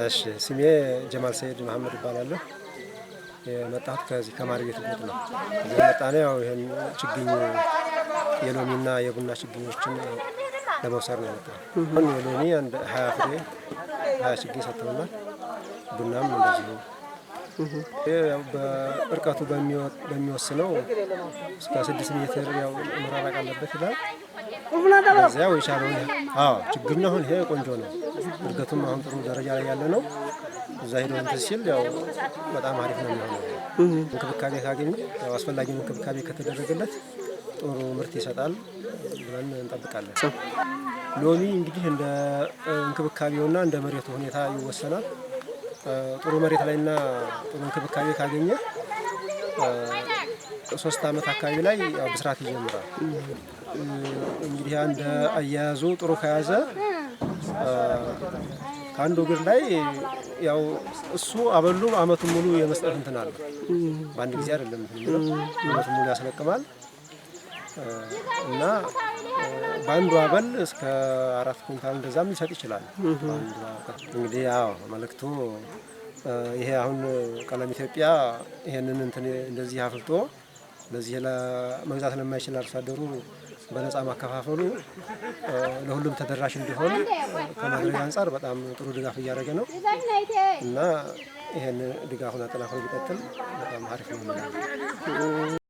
እሺ፣ ስሜ ጀማል ሰይድ መሀመድ እባላለሁ። የመጣሁት ከዚህ ከማር ቤት ጎጥ ነው። እዚህ የመጣነው ያው ይሄን ችግኝ የሎሚና የቡና ችግኞችን ለመውሰድ ነው የመጣነው። አሁን የሎሚ አንድ 20 ፍሬ 20 ችግኝ ሰጥተውናል። ቡናም እንደዚሁ ያው በእርቀቱ በሚወስነው እስከ 6 ሜትር ያው መራራቅ አለበት ይላል። በዚያው የቻለውን፣ አዎ፣ ችግኙ አሁን ይሄ ቆንጆ ነው። እድገቱም አሁን ጥሩ ደረጃ ላይ ያለ ነው። እዛ ሄዶ እንትን ሲል ያው በጣም አሪፍ ነው የሚሆነው። እንክብካቤ ካገኘ፣ ያው አስፈላጊውን እንክብካቤ ከተደረገለት ጥሩ ምርት ይሰጣል ብለን እንጠብቃለን። ሎሚ እንግዲህ እንደ እንክብካቤውና እንደ መሬቱ ሁኔታ ይወሰናል። ጥሩ መሬት ላይና ጥሩ እንክብካቤ ካገኘ 3 ዓመት አካባቢ ላይ ያው ብስራት ይጀምራል። እንግዲህ እንደ አያያዙ ጥሩ ከያዘ ከአንዱ እግር ላይ ያው እሱ አበሉ አመቱን ሙሉ የመስጠት እንትን አለ። በአንድ ጊዜ አይደለም እንትን የሚለው፣ አመቱን ሙሉ ያስለቅማል እና በአንዱ አበል እስከ 4 ኩንታል እንደዛም ሊሰጥ ይችላል። በአንዱ አበል። እንግዲህ ያው መልእክቱ ይሄ አሁን ቀለም ኢትዮጵያ ይሄንን እንትን እንደዚህ አፍልጦ ለዚህ ለመግዛት ለማይችል አርሶ አደሩ በነፃ ማከፋፈሉ ለሁሉም ተደራሽ እንዲሆን ከማድረግ አንጻር በጣም ጥሩ ድጋፍ እያደረገ ነው እና ይሄን ድጋፉን አጠናክሮ ቢቀጥል በጣም አሪፍ ነው እንላለን።